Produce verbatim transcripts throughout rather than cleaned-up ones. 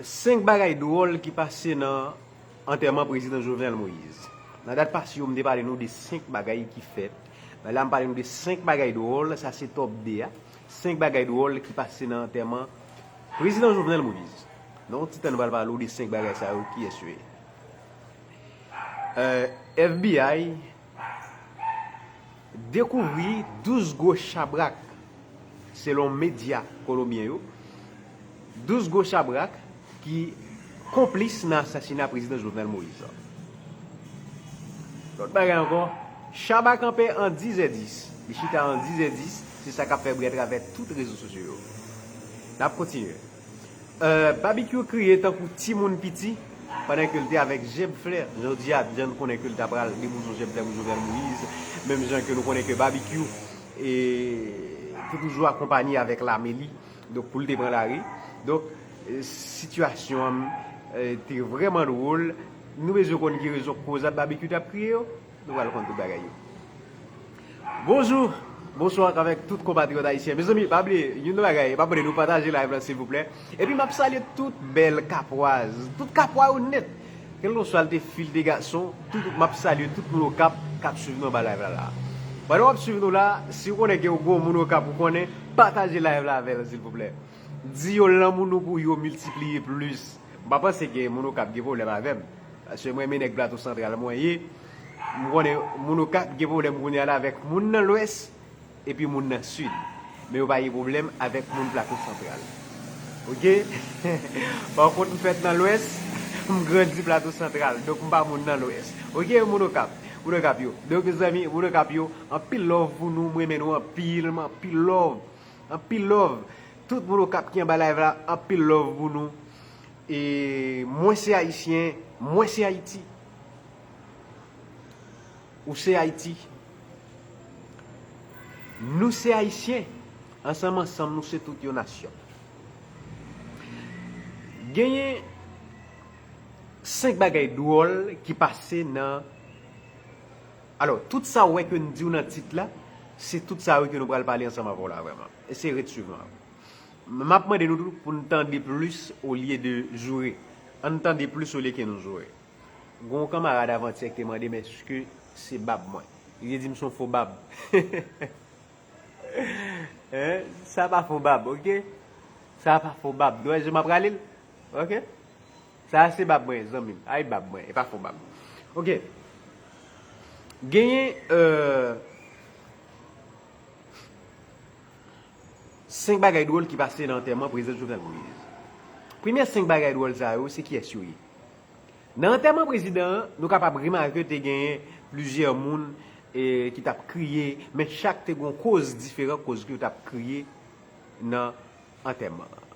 Senk bagay dwòl ki pase nan antèman prezidan Jovenel Moïse. Nan dat pase yo, m te pale nou de senk bagay ki fèt. Men la, m pale nou de senk bagay dwòl, sa se top de a. Senk bagay dwòl ki pase nan antèman prezidan Jovenel Moïse. Nan yon ti tan, nou pral pale w de senk bagay sa yo, kiyès yo ye. Euh, F B I dekouvri douz gwo chabrak, selon medya kolonbyen yo, douz gwo chabrak ki konplis nan asasina prezidan Jovenel Moïse la. Lòt bagay ankò, chabrak kanpe an dizè dis. Li chita an dizè dis, se sa k ap fè bri atravè tout rezo sosyo yo. N ap kontinye. Euh, Babekyou kriye tankou timoun piti pandan ke l te avèk Jeb Flè. Jodi a, jan n konnen ke l ta pral debouze yon Jeb Flè pou Jovenel Moïse, menm jan ke nou konnen ke Babekyou e, te toujou akonpanye avèk lame li, donk pou l te pran lari. Donk, e, sitiyasyon an, e, te vrèman dwòl. Nou bezwen konn ki rezon k koz Babekyou t ap kriye yo. Nou pral konn tout bagay yo. Bonjou, bonswa avèk tout konpatriyòt ayisyen. Mezanmi, pa bliye, youn nan bagay, pa bliye nou pataje live la, silvouplè. Epi m ap salye tout bèl kapwaz, tout kapwa yo nèt. Kèlkeswa l te fi, l te gason, tout, m ap salye tout moun Okap k ap swiv nou anba live la la. Pandan w ap swiv nou la, si w konnen ke w gon moun Okap ou konnen, pataje live la avè l, silvouplè. Di yo lanmou nou pou yo miltipliye plis. M pa panse ke moun Okap gen pwoblèm avè m. Paske mwen, men nèg Plato Santral mwen ye. M konnen moun Okap gen pwoblèm kounye a la avèk moun nan Lwès epi moun nan Sid. Men yo pa gen pwoblèm avèk moun Plato Santral. Oke? Pa kont, m fèt nan Lwès, m grandi Plato Santral. Donk, m pa moun nan Lwès. Oke, moun Okap. Moun Okap yo. Donk, mezanmi, moun Okap yo, anpil love pou nou. Mwen renmen nou anpil, anpil love. Anpil love. Tout moun Okap ki anba live la, anpil love pou nou. E mwen se Ayisyen, mwen se Ayiti. Ou se Ayiti. Nou se Ayisyen. Ansanm, ansanm, nou se tout yon nasyon. Genyen senk bagay dwòl ki pase nan, alò, tout sa w wè ke n di w nan tit la, se tout sa yo ke nou pral pale ansanm avè w la vrèman. Eseye ret swiv mwen. M ap mande nou tou pou n tande plis olye de joure. Ann tande plis olye ke nou joure. Gon kanmarad avantyè ki te mande m èske se bab mwen. Li te di m se yon fo bab. Hein? Sa pa fo bab, oke? Sa pa fo bab. Nou wè jan m ap rale l? Oke? Sa se bab mwen, zanmi m. Ay bab mwen, e pa fo bab. Oke. Genyen, euh, senk bagay dwòl ki pase nan antèman prezidan Jovenel Moïse. Premye senk bagay dwòl sa yo, se kiyès yo ye? Nan antèman prezidan an, nou kapab remake te genyen plizyè moun, e, ki t ap kriye, men chak te gon koz diferan, koz ke yo t ap kriye nan antèman an.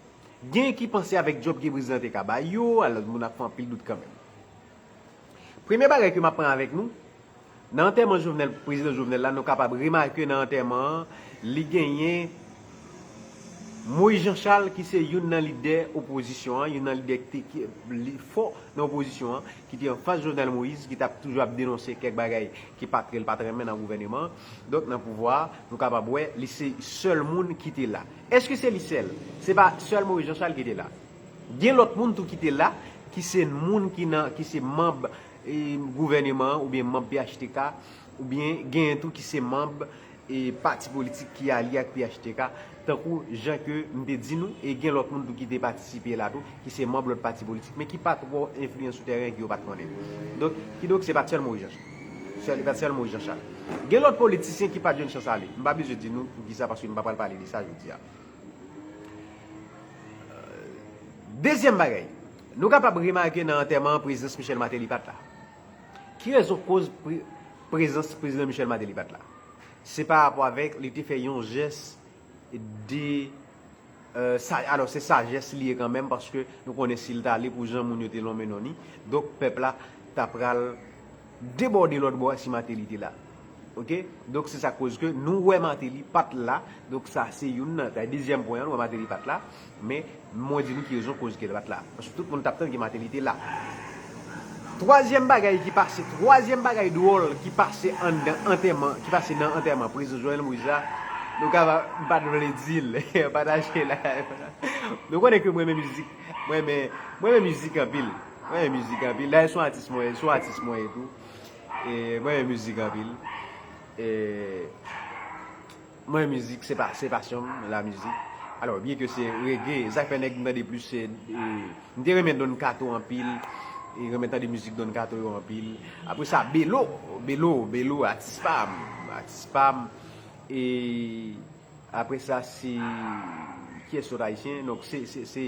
Gen ki panse avèk djòb ke prezidan te ka ba yo, alò moun ap fè anpil dout kanmenm. Premye bagay ke m ap pran avèk nou, nan antèman Jovenel, prezidan Jovenel la, nou kapab remake nan antèman an, li genyen Moïse Jean Charles ki se youn nan lidè opozisyon an, youn nan lidè ki te, ki, li fò nan opozisyon an, ki te anfas Jovenel Moïse, ki t ap toujou ap denonse kèk bagay ki pa t, ke l pa t renmen nan gouvèneman an. Donk, nan pouvwa a, nou kapab wè, li se sèl moun ki te la. Èske se li sèl? Se pa sèl Moïse Jean Charles ki te la. Gen lòt moun tou ki te la, ki se moun ki nan, ki se manb, e, gouvèneman an, oubyen manb P H T K, oubyen genyen tou ki se manb, e, pati politik ki alye ak P H T K, tankou jan ke m te di nou, e gen lòt moun tou ki te patisipe la tou, ki se manb lòt pati politik, men ki pa twò enfliyan sou tèren, ke yo pa t konnen. Donk, kidonk, se pa t sèl Moïse Jean, sèl, se pa t sèl Moïse Jean Charles. Gen lòt politisyen ki pa t jwenn chans ale. M pa bezwen di nou poukisa, paske m pa pral pale de sa jodi a. Dezyèm bagay, nou kapab remake nan antèman an prezans Michel Martelly pa t la. Ki rezon koz pre-, prezans prezidan Michel Martelly pa t la? Se pa rapò avèk li te fè yon jès de, euh, sa, alò, se sajès li ye kanmenm, paske nou konnen si l t ale pou jan moun yo te lonmen non li, donk pèp la ta pral debòde lòt bò a si Martelly te la. Oke? Donk, se sa k koz ke nou wè Martelly pa t la. Donk, sa se youn nan, sa dezyèm pwen an, nou wè Martelly pa t la. Men, mwen di nou ki rezon koz ke l pa t la. Paske tout moun t ap tann ke Martelly te la. Twazyèm bagay ki pase, twazyèm bagay dwòl ki pase anndan antèman, ki pase nan antèman prezidan Jovenel Moïse la, Nou ka pa, m pa t vle di l. Pataje la. Nou konnen ke mwen renmen mizik. Mwen renmen, mwen renmen mizik anpil. Mwen renmen mizik anpil. Dayè, se yon atis mwen, se yon atis mwen ye tou. E mwen renmen mizik anpil. E mwen, mizik, se pa, se pasyon m, la mizik. Alò, byen ke se reggae, sa k fè nèg m tande plis, se, e, m te renmen Don Kato anpil, e renmen tande mizik Don Kato yo anpil. Apre sa, Belo, Belo, Belo, atis pa m, atis pa m. E apre sa, se, kiyès lòt ayisyen? Donk, se, se, se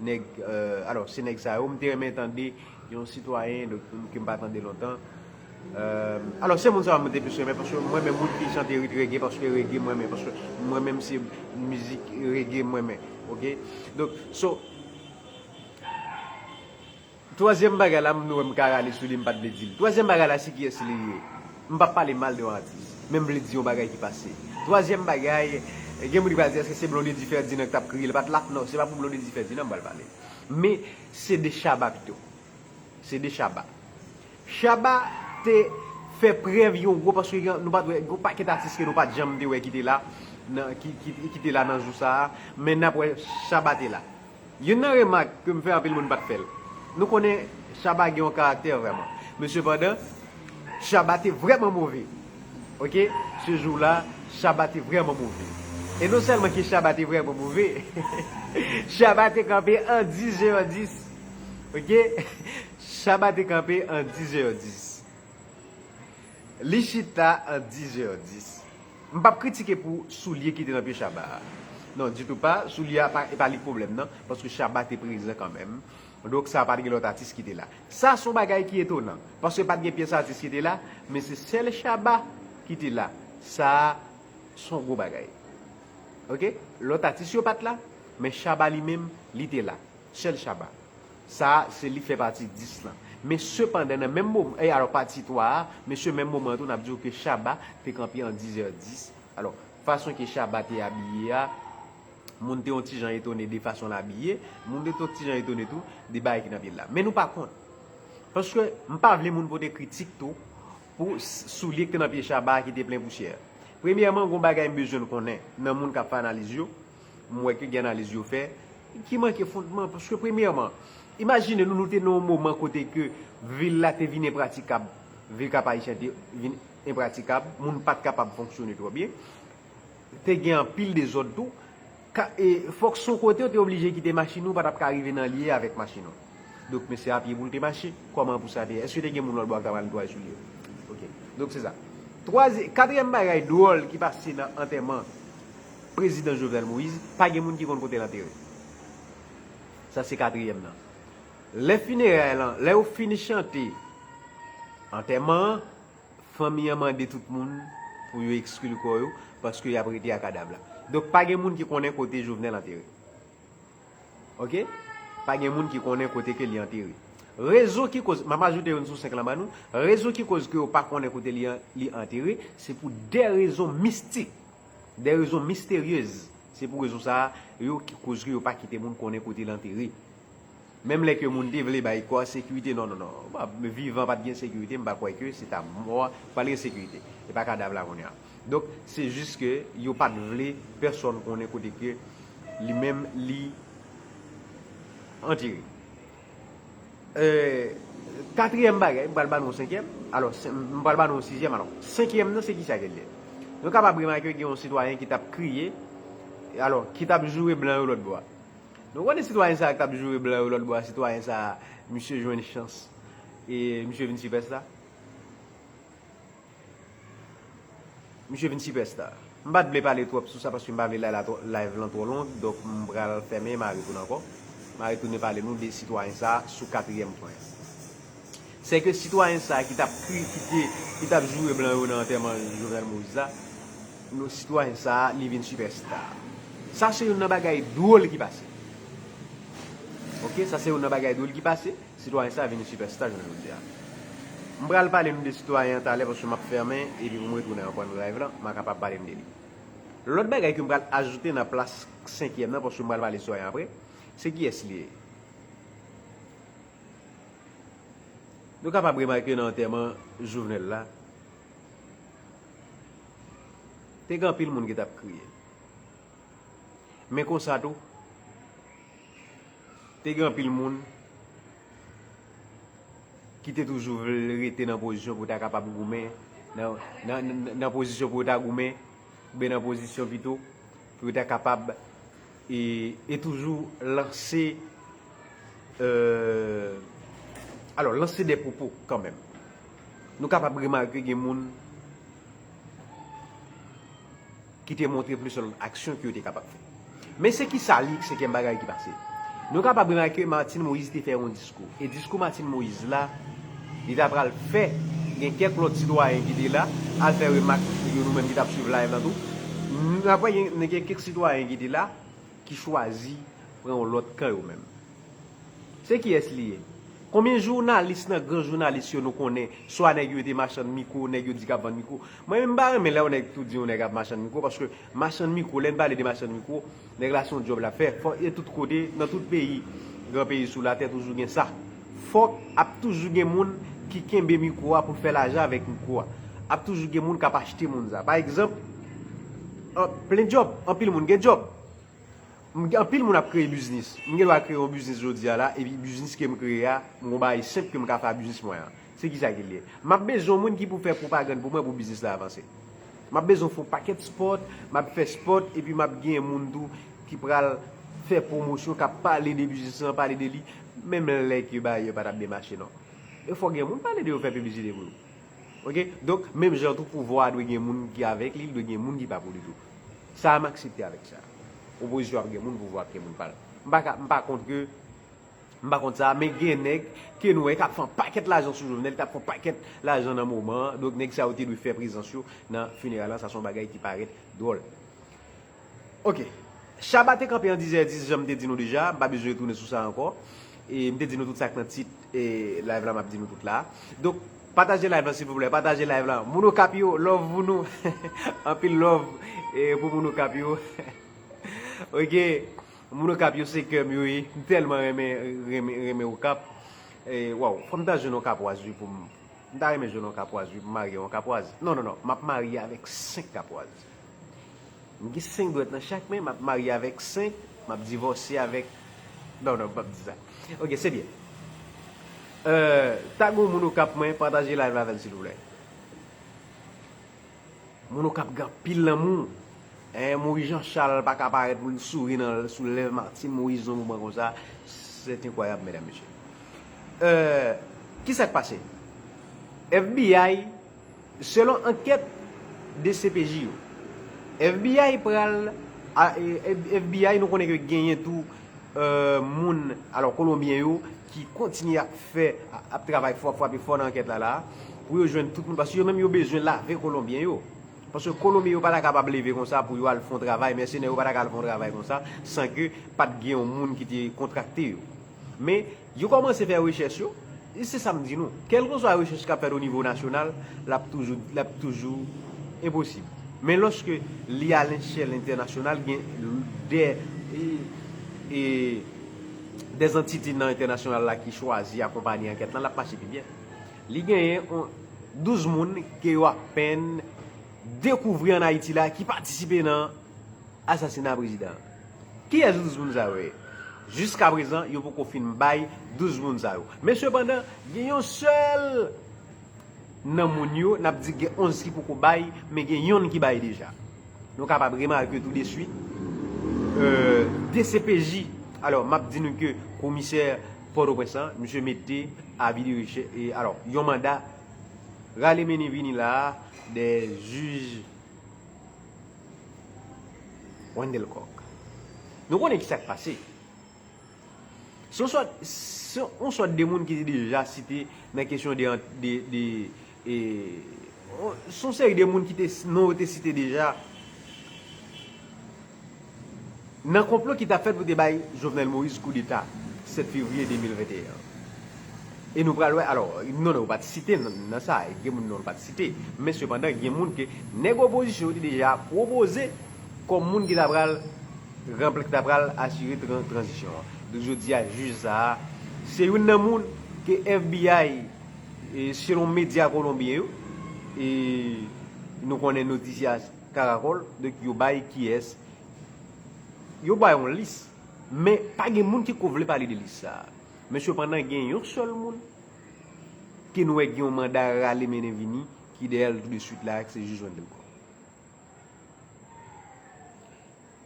nèg, e, alò, se nèg sa yo, m te renmen tande yon sitwayen, donk, ke m pa tande lontan. E, alò, se moun sa yo mwen te plis renmen, paske mwen menm moun ki chante rit reggae, paske reggae mwen renmen, paske mwen menm se mizik reggae mwen renmen, oke? Donk, so, twazyèm bagay la, m wè m ka rale sou li, m pa t vle di l. Twazyèm bagay la, se kiyès li ye? M p ap pale mal de yon atis, men m vle di yon bagay ki pase. Twazyèm bagay, gen moun ki pral di, èske se Blondedy Ferdinand k t ap kriye l pa t la? Non, se pa pou Blondedy Ferdinand m pral pale. Men, se de Shabba pito. Se de Shabba. Shabba te fè prèv yon gwo, paske gen, nou pa t wè, gen yon pakèt atis ke nou pa t janm te wè ki te la, nan, ki, ki, ki te la nan jou sa a, men n ap wè Shabba te la. Youn nan remak ke m fè, anpil moun pa t fè l. Nou konnen Shabba gen yon karaktè vrèman. Men sepandan, Shabba te vrèman move. Oke? Se jou la, Shabba te vrèman move. E non sèlman ke Shabba te vrèman move, Shabba te kanpe an dizè dis. Oke? Shabba te kanpe an dizè dis. Li chita an dizè dis. M p ap kritike pou soulye ki te nan pye Shabba a. Non, ditou pa. Soulye a pa, e pa li k pwoblèm nan, paske Shabba te prezan kanmenm. Donk, sa pa t gen lòt atis ki te la. Sa se yon bagay ki etonan, paske pa t gen pyès atis ki te la, men se sèl Shabba ki te la. Sa se yon gwo bagay. Oke? Lòt atis yo pa t la, men Shabba li menm, li te la. Sèl Shabba. Sa a, se li k fè pati dis lan. Men sepandan, nan menm moman, e alò pati twa a, men se menm moman an tou, n ap di w ke Shabba te kanpe an dizè dis. Alò, fason ke Shabba te abiye a, moun te yon ti jan etone de fason l abiye, moun te yon ti jan etone tou de bagay ki nan pye l la. Men nou pa kont. Paske m pa vle moun pote kritik tou pou s-, soulye ki te nan pye Shabba a ki te plen pousyè. Premyèman, gon bagay m bezwen n konnen nan moun k ap fè analiz yo, m wè ke gen analiz yo fè ki manke fondman. Paske premyèman, imajine nou, nou te nan yon moman kote ke vil la te vin enpratikab, vil Kap Ayisyen te vin enpratikab, moun pa t kapab fonksyone twò byen, te gen anpil dezòd tou. Ka, e, fòk se yon kote w te oblije kite machin ou, pa t ap ka rive nan lye avèk machin ou. Donk, men se a pye pou l te mache. Kòman pou sa te ye? Èske te gen moun lòt bò a k ta pral netwaye soulye yo? Oke. Donk, se sa. Twazi-, katriyèm bagay dwòl ki pase nan antèman prezidan Jovenel Moïse, pa gen moun ki konn kote l antere. Sa se katriyèm nan. Lè fineray lan, lè yo fin chante antèman an, fanmi an mande tout moun pou yo ekskil kò yo, paske y ap rete a kadav la. Donk, pa gen moun ki konnen kote Jovenel antere. Oke? Pa gen moun ki konnen kote ke li antere. Rezon ki koz, m ap ajoute youn sou senk lan ban nou, rezon ki koz ke yo pa konnen kote li an-, li antere, se pou de rezon mistik, de rezon misteryez. Se pou rezon sa a, yo ki koz ke yo pa kite moun konnen kote l antere. Menm lè ke moun te vle bay kò a sekirite, non, non, non. Bon, vivan pa t gen sekirite, m pa kwè ke se ta mò a pral gen sekirite. E pa kadav la kounye a. Donk, se jis ke yo pa t vle pèsonn konnen kote ke li menm li antere. E, katriyèm bagay, m pral ba nou yon senkyèm. Alò, sen-, m pral ba nou yon sizyèm. Alò, senkyèm nan, se kisa ke l ye? Nou kapab remake gen yon sitwayen ki t ap kriye, alò, ki t ap joure blan yo lòt bò a. Nou konnen sitwayen sa a ki t ap joure blan yo lòt bò a, sitwayen sa a, misye jwenn chans e misye vin sipèsta. Misye vin sipèsta. M pa t vle pale twòp sou sa paske m pa vle live la twò, live lan twò long, donk m pral fèmen, m a retounen ankò. M a retounen pale nou de sitwayen sa a sou katriyèm pwen an. Se ke sitwayen sa a ki t ap kri, ki te, ki t ap joure blan yo nan antèman Jovenel Moïse la, nou, sitwayen sa a, li vin sipèsta. Sa se youn nan bagay dwòl ki pase. Oke, sa se youn nan bagay dwòl ki pase. Sitwayen sa a vin sipèsta jounen jodi a. M pral pale nou de sitwayen an talè paske m ap fèmen epi pou m retounen ankò nan live lan, m a kapab pale nou de li. Lòt bagay ke m pral ajoute nan plas senkyèm nan, paske m pral pale sitwayen apre, se kiyès li ye. Nou kapab remake nan antèman Jovenel la, te gen anpil moun ki t ap kriye. Men konsa tou, te gen anpil moun ki te toujou vle rete nan pozisyon pou ta kapab goumen, nan, nan, nan, nan pozisyon pou yo ta goumen, oubyen nan pozisyon pito, pou yo ta kapab e, e toujou lanse, euh, alò, lanse de pwopo kanmenm. Nou kapab remake gen moun ki te montre plis lòt aksyon ke yo te kapab fè. Men se ki sa li, se ki bagay ki pase. Nou kapab remake Martine Moïse te fè yon diskou. E diskou Martine Moïse la, li ta pral fè, gen kèk lòt sitwayen ki te la, al fè remak pou yo, nou menm ki t ap swiv live lan tou. Nou ap wè gen, gen kèk sitwayen ki te la, ki chwazi pran yon lòt kan yo menm. Se kiyès li ye? Konbyen jounalis nan gran jounalis yo nou konnen, swa nèg yo te machann mikwo, nèg yo di k ap vann mikwo? Mwen menm m pa renmen lè yon nèg tou di yon nèg ap machann mikwo, paske machann mikwo, lè n pale de machann mikwo, nèg la se yon djòb l ap fè. Fò, e tout kote, nan tout peyi, gran peyi sou latè, toujou gen sa. Fòk ap toujou gen moun ki kenbe mikwo a pou l fè lajan avèk mikwo a. Ap toujou gen moun k ap achte moun sa. Pa egzanp, an, plen djòb, anpil moun gen djòb. M gen anpil moun ap kreye biznis. M gen dwa kreye yon biznis jodi a la, epi biznis ke m kreye a, m gon bagay senp ke m ka fè a biznis mwen an. Se kisa ke l ye? M ap bezwen yon moun ki pou fè pwopagann pou mwen pou biznis la avanse. M ap bezwen fè yon pakèt spòt, m ap fè spòt, epi m ap gen moun tou ki pral fè pwomosyon, k ap pale de biznis lan, pale de li, menm lè ke bagay yo pa t ap byen mache non. E fòk gen moun pale de yo, fè piblisite pou yo. Oke? Donk, menm jan tou, pouvwa a dwe gen moun ki avèk li, dwe gen moun ki pa pou li tou. Sa a, m aksepte avèk sa. Opozisyon ap gen moun, pouvwa ap gen moun pa l. M pa ka, m pa kont ke, m pa kont sa, men gen nèg ke nou wè k ap fè yon pakèt lajan sou Jovenel, k ap fè yon pakèt lajan nan moman an. Donk, nèg sa yo te dwe fè prezans yo nan fineral lan, sa se yon bagay ki parèt dwòl. Oke. Shabba te kanpe an dizè dis, jan m te di nou deja, m pa bezwen retounen sou sa ankò. E m te di nou tout sa k nan tit e live la, m ap di nou tout la. Donk, pataje live la, silvouplè, pataje live la. Moun Okap yo, love pou nou. Anpil love e pou moun Okap yo. Oke. Moun Okap yo, se kè m yo ye. M tèlman renmen, renmen, renmen Okap. E, waw, fò m ta jwenn yon kapwaz, wi, pou m M ta renmen jwenn yon kapwaz, wi, pou m marye yon kapwaz. Non, non, non, m ap marye avèk senk kapwaz. M gen senk dwèt nan chak men, m ap marye avèk senk, m ap divòse avèk, non, non, m p ap di sa. Oke, se byen. Euh, tag yon moun Okap mwen, pataje live la avè l, silvouplè. Moun Okap gen anpil lanmou. Eh, Moïse Jean Charles pa ka parèt pou l souri nan, sou lèv Martine Moïse yon moman konsa. C'est incroyable, mesdames, messieurs. Euh, ki sa k pase? F B I, selon ankèt D C P J yo, F B I pral, a, e, e, F B I, nou konnen ke genyen tou euh, moun, alò, Kolonbyen yo, ki kontinye ap fè, ap travay fò, ap frape fò nan ankèt la, la, pou yo jwenn tout moun, paske yo menm yo bezwen lave Kolonbyen yo. Paske Kolonbyen yo pa ta kapab leve konsa pou yo al fè yon travay, mèsenè yo pa ta ka al fè yon travay konsa, san ke pa t gen yon moun ki te kontrakte yo. Men, yo kòmanse fè rechèch yo, e se sa m di nou. Kèlkeswa rechèch k ap fèt o nivo nasyonal, l ap toujou, l ap toujou enposib. Men lòske li a lechèl entènasyonal, gen de, e, e, de antite nan entènasyonal la ki chwazi akonpanye ankèt lan, l ap mache pi byen. Li genyen on, douz moun ke yo apèn dekouvri ann Ayiti la ki patisipe nan asasina prezidan an. Kiyès douz moun sa yo ye? Jiskaprezan, yo poko fin bay douz moun sa yo. Men sepandan, gen yon sèl nan moun yo, n ap di gen onz ki poko bay, men gen yonn ki bay deja. Nou kapab remake tou deswit, euh, D C P J, alò, m ap di nou ke komisè Pòtoprens lan, misye mete avi de rechè-, e, alò, yon manda rale mennen vini la a de jij Wendell Coq. Nou konnen ki sa k pase. Se yon sòt, se yon sòt de moun ki te deja site nan kesyon de, de, de, e, se yon seri de moun ki te, non yo te site deja nan konplo ki t ap fèt pou te bay Jovenel Moïse koudeta sèt fevriye de mil venteyen an. E nou pral wè, alò, non, non, yo pa t site nan, nan sa, gen moun non yo pa t site. Men sepandan, gen moun ke nèg opozisyon yo te deja pwopoze kòm moun ki ta pral ranpl-, ki ta pral asire tran-, tranzisyon an. Donk, jodi a, jij sa a, se youn nan moun ke F B I, e, selon medya kolonbyen yo, e nou konnen Noticias Caracol, donk, yo bay kiyès Yo bay yon lis, men pa gen moun ki ko vle pale de lis sa a. Men sepandan, gen yon sèl moun ke nou wè gen yon manda rale mennen vini ki dèyè l tou de swit la, se jij Wendel Coq.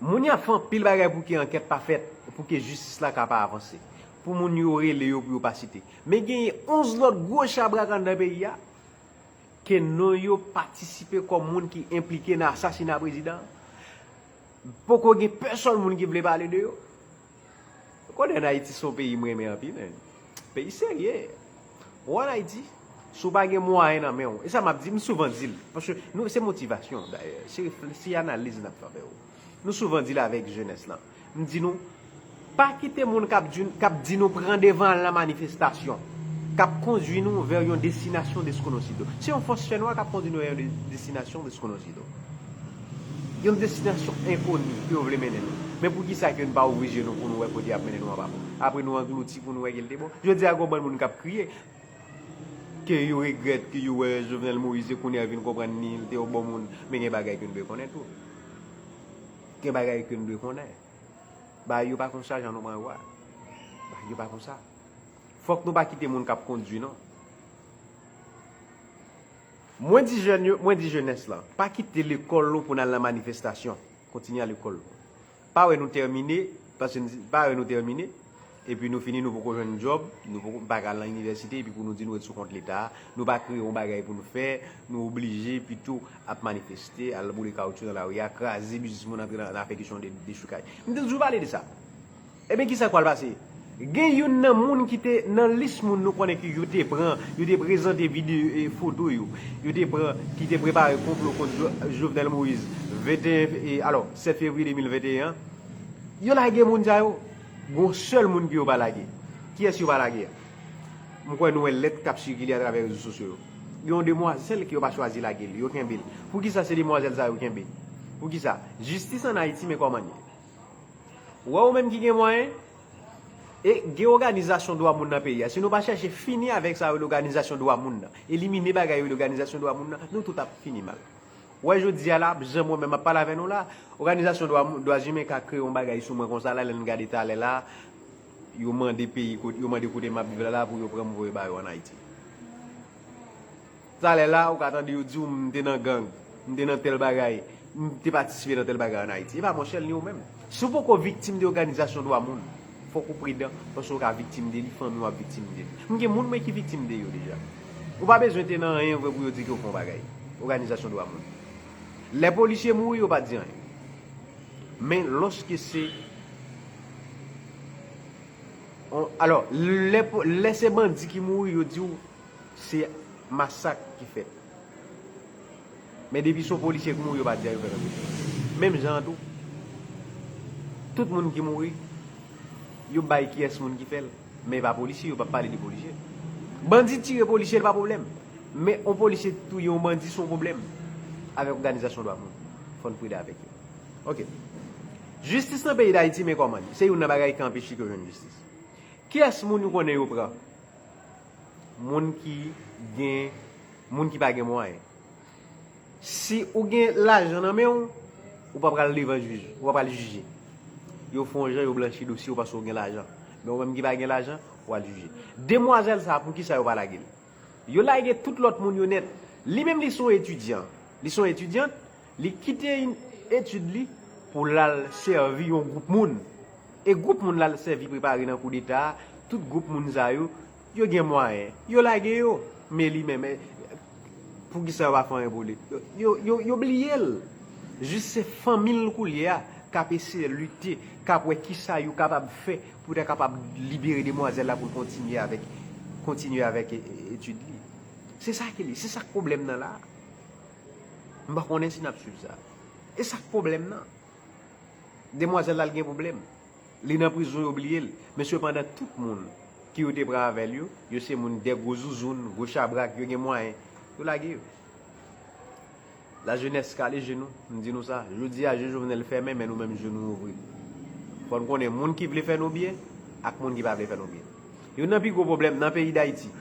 Moun y ap fè anpil bagay pou ke ankèt pa fèt, pou ke jistis la ka pa avanse, pou moun yo rele yo pou yo pa site. Men genyen onz lòt gwo chabrak anndan peyi a ke non yo patisipe kòm moun ki enplike nan asasina prezidan an. Poko gen pèsòn moun ki vle pale de yo. Ou konnen ann Ayiti se yon peyi m renmen anpil, men peyi serye. Ou ann Ayiti, si w pa gen mwayen nan men w, e sa m ap di, m souvan di l, paske nou, se motivasyon, dayè, se refle-, se analiz n ap fè avè w. Nou souvan di l avèk jenès lan. M di nou, pa kite moun k ap di, k ap di nou pran devan al nan manifestasyon, k ap kondui nou vè yon destinasyon deskonosido. Se yon fòs fènwa k ap kondui nou vè yon de-, destinasyon deskonosido. Yon destinasyon enkoni ke yo vle mennen nou. Men poukisa ke n pa ouvri je nou pou nou wè kote y ap mennen nou anba bon? Apre nou anglouti pou nou wè ke l te bon. Jodi a, gen yon bann moun k ap kriye ke yo regrèt ke yo wè Jovenel Moïse e kounye a vin konprann ni l te yon bon moun. Men gen bagay ke n dwe konnen tou. Gen bagay ke n dwe konnen. Bagay yo pa konsa jan nou pran yo a. Bagay yo pa konsa. Fòk nou pa kite moun k ap kondui, non. Mwen di jèn yo, mwen di jenès lan, pa kite lekòl nou pou n al nan manifestasyon. Kontinye al lekòl nou. Pa wè nou tèmine, paske n-, pa wè nou tèmine, epi nou fini, nou poko jwenn djòb, nou poko, pa ka al nan inivèsite, epi pou nou di nou ret sou kont Leta, nou pa kreye yon bagay pou nou fè, nou oblije pito ap manifeste, al boule kawotchou nan lari a, kraze biznis moun, antre nan, nan afè kesyon de, dechoukay. M te toujou pale de sa. Ebyen, kisa k pral pase? Gen youn nan moun ki te nan lis moun nou konnen ke yo te pran, yo te prezante videyo e foto yo, yo te pran, ki te prepare konplo kont Jo-, Jovenel Moïse, venteyen, e, alò, sèt fevriye de mil venteyen an, yo lage moun sa yo. Gon sèl moun ke yo pa lage. Kiyès yo pa lage a? M kwè nou wè lèt k ap sikile atravè rezo sosyo yo. Gen yon demwazèl ke yo pa chwazi lage l, yo kenbe l. Poukisa se demwazèl sa yo kenbe? Poukisa? Jistis ann Ayiti, men kòman l ye. Ou wè ou menm ki gen mwayen, e gen òganizasyon dwa moun nan peyi a. Si nou pa chèche fini avèk sa yo rele òganizasyon dwa moun nan, elimine bagay yo rele òganizasyon dwa moun nan, nou tout ap fini mal. Ou wè jodi a la, jan mwen menm ap pale avè nou la, òganizasyon dwa, dwa imen ka kreye yon bagay sou mwen konsa la, lè n gade talè la, yo mande peyi, kot-, yo mande kote m ap viv la la pou yo pran m voye ba yo ann Ayiti. Talè la, ou ka tande yo di w, "M te nan gang, m te nan tèl bagay, m te patisipe nan tèl bagay ann Ayiti." E pa monchè, ni ou menm. Si w poko viktim de òganizasyon dwa moun, fòk ou pridan, paske w ka viktim de li, fanmi w ap viktim de li. M gen moun mwen ki viktim de yo deja. Ou pa bezwen te nan anyen vre pou yo di ke w fè yon bagay. Òganizasyon dwa moun. Lè polisye mouri, yo pa di anyen. Men lòske se, on, alò, lè po-, lè se bandi ki mouri, yo di w, se masak ki fèt. Men depi se yon polisye ki mouri, yo pa di a yo fè nan peyi. Menm jan an tou, tout moun ki mouri, yo bay kiyès moun ki fè l. Men e pa polisye, yo p ap pale de polisye. Bandi tire polisye, l pa pwoblèm. Men yon polisye touye yon bandi, se yon pwoblèm. Avèk òganizasyon dwa moun, fò n pridan avèk yo. Oke. Jistis nan peyi Dayiti, men kòman li? Se youn nan bagay ki anpeche ke yo jwenn jistis. Kiyès moun ou konnen yo pran? Moun ki gen, moun ki pa gen mwayen. Si ou gen lajan nan men w, ou pa pral devan jij, ou pa pral jije. Yo fè yon jan, yo blanchi dosye w paske w gen lajan. Men ou menm ki pa gen lajan, w al jije. Demwazèl sa a, poukisa yo pa lage l? Yo lage tout lòt moun yo nèt. Li menm, li se yon etidyan. Li se yon etidyant, li kite etid li pou l al sèvi yon gwoup moun. E gwoup moun l al sèvi prepare nan koudeta a, tout gwoup moun sa yo, yo gen mwayen. Yo lage yo. Men li menm, eh, poukisa yo pa fè anyen pou li? Yo, yo, yo, yo bliye l. Jis se fanmi l koulye a k ap eseye lite, k ap wè kisa yo kapab fè pou ta kapab libere demwazèl la pou l kontinye avèk, kontinye avèk e-, e-, etid li. Se sa ki li, se sa k pwoblèm nan la. M pa konnen si n ap swiv sa. E sa k pwoblèm nan. Demwazèl la, l gen pwoblèm. Li nan prizon, yo bliye l. Men sepandan, tout moun ki yo te pran avè l yo, yo se moun de gwo zouzoun, gwo chabrak, yo gen mwayen. Yo lage yo. Lajenès kale je nou, m di nou sa. Jodi a, je Jovenel fèmen, men nou menm je nou ouvri. Fò n konnen moun ki vle fè nou byen ak moun ki pa vle fè nou byen. Youn nan pi gwo pwoblèm nan peyi Dayiti.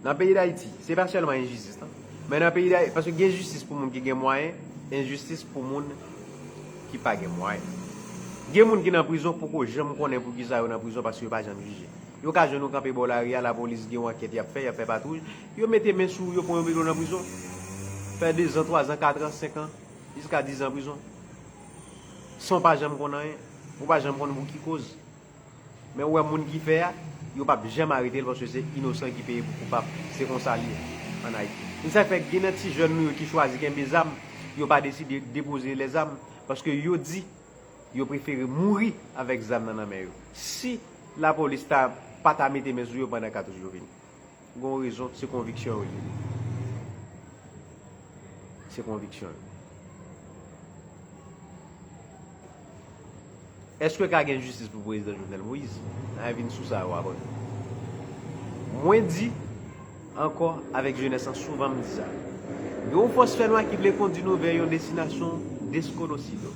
Nan peyi Dayiti, se pa sèlman enjistis, non. Men nan peyi Dayiti, paske gen jistis pou moun ki gen mwayen, enjistis pou moun ki pa gen mwayen. Gen moun ki nan prizon poko janm konnen poukisa yo nan prizon, paske yo pa janm jije. Yo ka jwenn ou kanpe bò lari a, lapolis gen yon ankèt y ap fè, y ap fè patwouy, yo mete men sou ou, yo pran yo mete w nan prizon. Fè dezan, twazan, katran, senkan, jiska dizan prizon. San w pa janm konn anyen, ou pa janm konn pou ki koz. Men ou wè moun ki fè a, yo p ap janm arete l paske se inosan ki peye pou koupab. Se konsa l ye ann Ayiti. Se sa k fè gen nan ti jèn nou yo ki chwazi kenbe zam, yo pa deside depoze lèzam paske yo di yo prefere mouri avèk zam nan nan men yo. Si lapolis ta pa ta mete men sou yo pandan katouch yo vini. Gon rezon, se konviksyon yo li ye. Se konviksyon yo. Èske ka gen jistis pou prezidan Jovenel Moïse? N a vin sou sa yo apre. Mwen di ankò avèk jenès lan, souvan m di sa. Gen yon fòs fènwa ki vle kondi nou vè yon destinasyon deskonosido.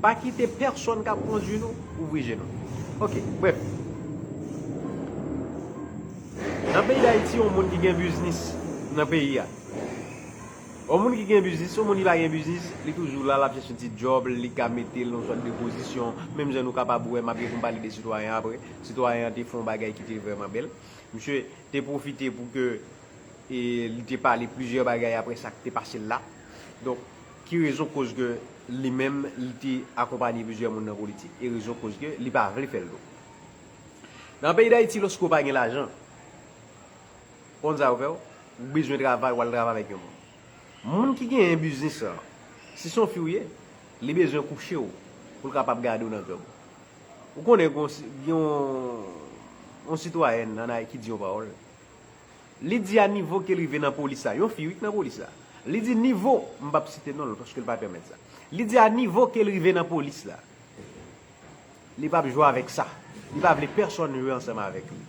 Pa kite pèsonn k ap kondi nou ouvri je nou. Ok, brèf. Nan peyi Dayiti, yon moun ki gen biznis nan peyi a. Yon moun ki gen biznis, yon moun ki pa gen biznis, li toujou la, l ap chèche yon ti djòb, li ka mete l nan yon sòt de pozisyon. Menm jan nou kapab wè, m ap gen pou m pale de sitwayen an apre. Sitwayen an te fè yon bagay ki te vrèman bèl. Misye te pwofite pou ke, e, li te pale plizyè bagay apre sa k te pase l la. Donk, ki rezon koz ke li menm, li te akonpanye plizyè moun nan politik, e rezon koz ke li pa vle fè l tou. Nan peyi Dayiti, lòske w pa gen lajan, konn sa yo fè w? Ou bezwen travay, w al travay avèk yon moun. Moun ki genyen biznis lan, si se yon fi w ye, li bezwen kouche w pou l kapab gade w nan djòb. Ou konnen gen yon si-, gen yon, yon sitwayèn ann Ayiti ki di yon pawòl. Li di a nivo ke l rive nan polis la, yon fi wi k nan polis la. Li di nivo, m p ap site non l paske l pa pèmèt sa. Li di a nivo ke l rive nan polis la, li p ap jwe avèk sa. Li pa vle pèsonn jwe ansanm avèk li.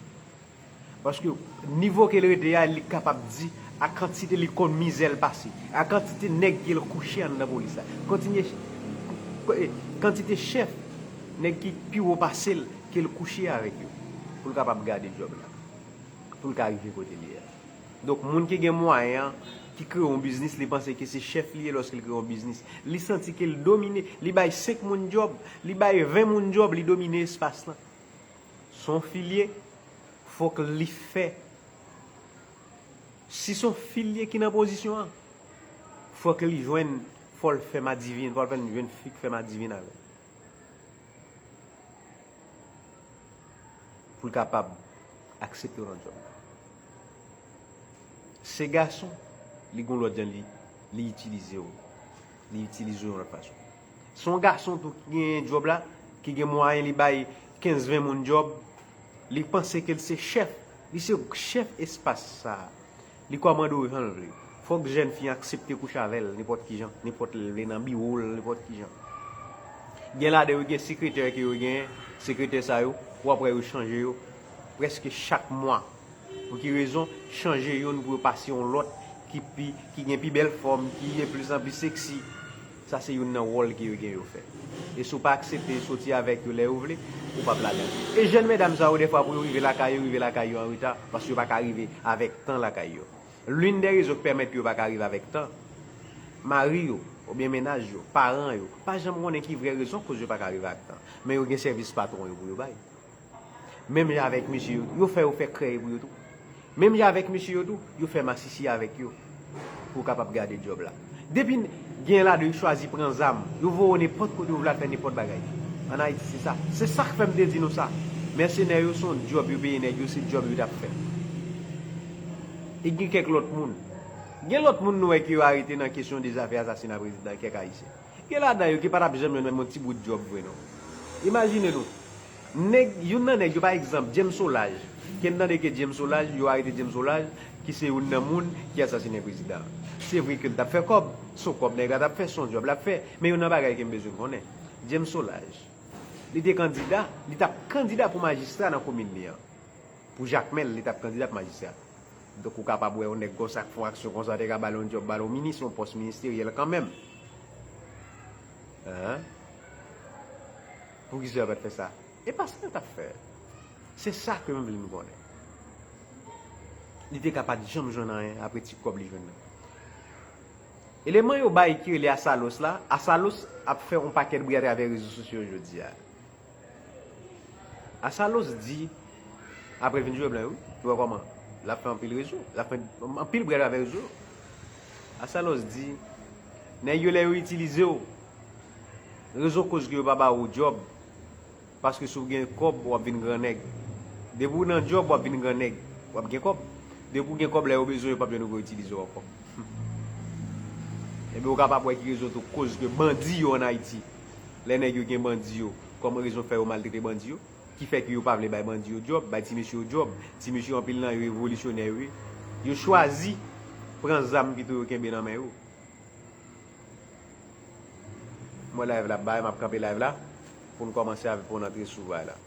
Paske nivo ke l rete a, li kapab di a kantite li konn mizè l pase, a kantite nèg ke l kouche anndan polis la, kontinye, kantite chèf nèg ki pi wo pase l ke l kouche avèk yo, pou l kapab gade djòb la, pou l ka rive kote l ye a. Donk, moun ki gen mwayen an, ki kreye yon biznis, li panse ke se chèf li ye lòske l kreye yon biznis. Li santi ke l domine, li bay senk moun djòb, li bay ven moun djòb, li domine espas lan. Se yon fi l ye, fòk li fè. Si se yon fi l ye ki nan pozisyon an, fòk li jwenn, fò l fè madivin, fò l jwenn fi k fè madivin avè l. Pou l kapab aksepte w nan djòb la. Se gason, li gon lòt jan li, li itilize w. Li itilize w yon lòt fason. Se yon gason tou ki genyen djòb la, ki gen mwayen li bay kenz ven moun djòb, li panse ke l se chèf, li se chèf espas sa a. Li kòmande w jan l vle. Fòk jèn fi an aksepte kouche avè l nenpòt ki jan, nenpòt lè l vle nan biwo l, nenpòt ki jan. Gen ladan yo gen sekretè ke yo genyen, sekretè sa yo, w ap wè yo chanje yo prèske chak mwa. Pou ki rezon? Chanje youn pou yo pase yon lòt ki pi, ki gen pi bèl fòm, ki de plis an pli seksi. Sa se youn nan wòl ke yo gen yo fè. E si w pa aksepte soti avèk yo lè yo vle, ou p ap ladan. E jèn medam sa yo, dèfwa pou yo rive lakay yo, rive lakay yo an reta, paske yo pa ka rive avèk tan lakay yo. L'une des raisons ki pèmèt ke yo pa ka rive avèk tan, mari yo, oubyen mennaj yo, paran yo, pa janm konnen ki vrè rezon koz yo pa ka rive ak tan. Men yo gen sèvis patwon yo pou yo bay. Menm jan avèk mesye yo, yo fè yo fè krèy pou yo tou. Menm jan avèk mesye yo tou, yo fè masisi avèk yo pou yo kapab gade djòb la. Depi gen ladan yo chwazi pran zam, yo voye w nenpòt kote yo vle al fè nenpòt bagay. Ann Ayiti, se sa. Se sa k fè m te di nou sa. Mèsenè yo se yon djòb yo peye nèg yo, se djòb yo t ap fè. E gen kèk lòt moun. Gen lòt moun nou wè ke yo arete nan kesyon de zafè asasina prezidan, kèk Ayisyen. Gen ladan yo ki pa t ap janm jwenn menm yon ti bout djòb vre non. Imajine nou. Nèg, youn nan nèg yo, pa egzanp, James Solages. Ke n tande ke James Solages, yo arete James Solages, ki se youn nan moun ki asasinen prezidan an. Se vre ke l t ap fè kòb, se yon kòb nèg la t ap fè, se yon djòb l ap fè, men youn nan bagay ke m bezwen konnen, James Solages, li te kandida, li t ap kandida pou majistra nan komin li an. Pou Jakmèl, li t ap kandida pou majistra. Donk, ou kapab wè yon nèg konsa k fè yon aksyon konsa, te ka ba l yon djòb, ba l yon minis, yon pòs ministeryèl kanmenm. Hein? Poukisa yo pa t fè sa? E pa sa yo t ap fè. Se sa ke m vle nou konnen. Li te ka pa t janm jwenn anyen apre ti kòb li jwenn nan. Eleman yo bay ki rele Asalòs la, Asalòs ap fè yon pakèt bri atravè rezo sosyo yo jodi a. Asalòs di, apre l fin jwe blan yo, wi, nou wè kòman l ap fè anpil rezo, l ap fè anpil bri atravè rezo. Asalòs di, nèg yo lè yo itilize w, rezon koz ke yo pa ba ou djòb, paske si w gen kòb, w ap vin gran nèg. Depi w nan djòb, w ap vin gran nèg, w ap gen kòb. Depi w gen kòb, lè yo bezwen, yo p ap jwenn ou pou yo itilize w ankò. Ebyen, ou kapab wè ki rezon tou koz ke bandi yo ann Ayiti, lè nèg yo gen bandi yo, kòm rezon fè yo maltrete bandi yo, ki fè ke yo pa vle bay bandi yo djòb, bay ti mesye yo djòb. Ti mesye yo, anpil nan yo revolisyonè yo ye. Yo chwazi pran zam pito yo kenbe nan men yo. Mwen live la ap bay, m ap kanpe live la pou n kòmanse avè, pou n antre sou bagay la.